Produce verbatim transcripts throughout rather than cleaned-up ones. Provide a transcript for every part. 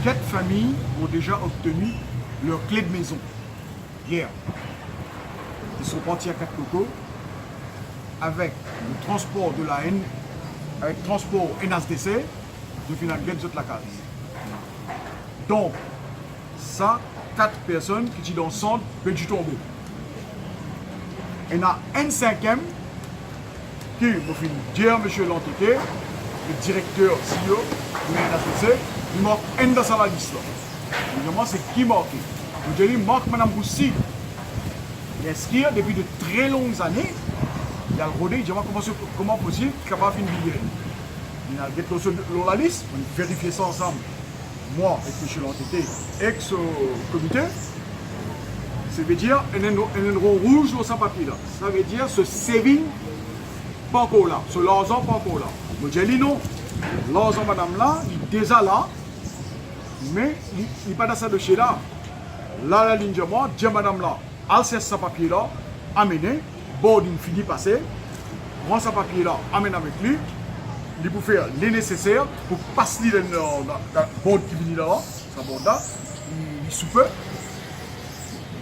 Quatre familles ont déjà obtenu leur clé de maison hier. Ils sont partis à Quatre Cocos avec le transport de la N, avec transport N H D C, zot finn al get zot lakaz. Donk, sa kat personn ki ti dan sant Petit Tombeau. Ena enn sinkiem ki mo finn dir misie Lantete, le direkter, C E O, li N H D C, li mark enn dan sa lalis la. Li dir mwa, se ki marke? Mo dir li, mark Madam Roussy. Li inskrir depi de tre long zane, li al rode, li dir mwa, kouma se, kouma posib ki kapav finn vini? Li al get lor so, lor lalis, nou verifie sa ansam. Mwa ek misie Lantete ek so komite, savedir enn, enn, enn ron rouz lor sa papie la. Savedir so saving pa ankor la, so larzan pa ankor la. Mo dir li non, larzan madam la, li deza la, me li, li pa dan sa dosie la. La, la, li dir mwa, dir madam la, al sers sa papie la, amene, board inn fini pase, pran sa papie la, amenn avek li, li pou fer le neseser pou pas li dan, dan, dan board ki vini la, sa board la, li, li soupe,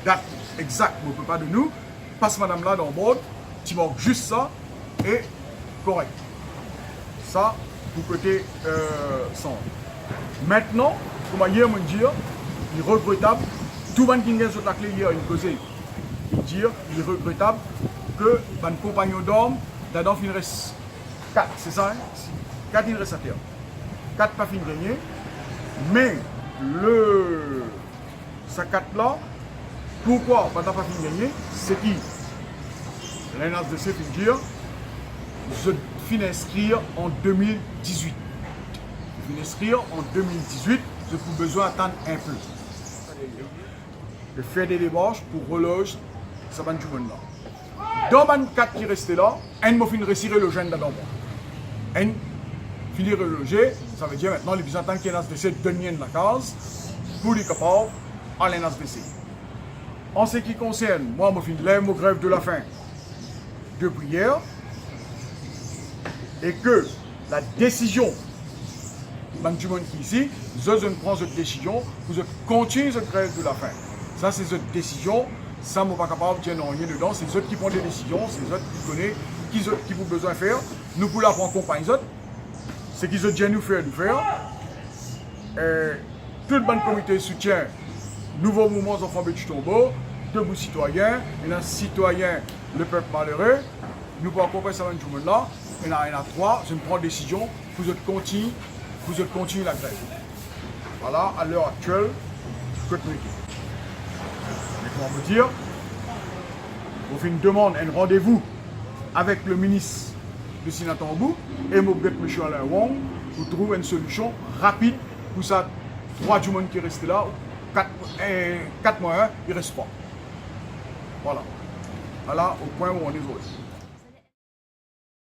dat egzak mo pe pa donn ou, pas madam la dan board, ti mank zis sa, e korek. Sa, pou kote, euh, sant. Aster, kouma yer mo'nn dir, li regretab, tou bann ki gagn zot lakle yer, inn koze, inn dir, li regretab ke bann konpagnon darm, ladan finn res kat, se sa, hein? Kat inn res ater. Kat pa finn gagne, me le Sa kat la, poukwa bann la pa finn gagne? Seki N H D C finn dir, zot finn inskrir an de mil dizwit. Zot finn inskrir an de mil dizwit, zot pou bizin atann inpe. E fer de demars pou reloz sa bann dimoun la. Dan bann kat ki reste la, enn mo finn resi reloz enn ladan mwa. Enn fini reloze, savedir aster li bizin atann ki N H D C donn li enn lakaz pou li kapav al N H D C. An se ki konsern mwa, mo finn lev mo grev de lafin depi yer, e ke ladesizion bann dimoun ki isi, zot, zot inn pran zot desizion pou zot kontign zot grev de lafin. Sa se zot desizion, sa mo pa kapav dir nanye dedan, se zot ki pran de desizion, se zot ki kone ki zot ki pou bizin fer. Nou pou la pou akonpagn zot, seki zot dir nou fer, nou fer. E tou bann komite soutien Nouvo Mouvman Zanfan Petit Tombeau, Debout Citoyen, ena Citoyen Lepep Malere, nou pou akonpagn sa bann dimoun la, ena, ena trwa, zot inn pran desizion pou zot kontign, pou zot kontign lagrev. Vwala, a ler aktiel, kot nou ete. Me kouma mo dir, mo finn demann enn randevou avek le minis Lucien Tambour e mo get misie Alain Wong pou trouv enn solision rapid pou sa trwa dimoun ki reste la, kat, eh, kat mwa, hein, i res pa. Vwala. Vwala, o pwin ou ane zordi.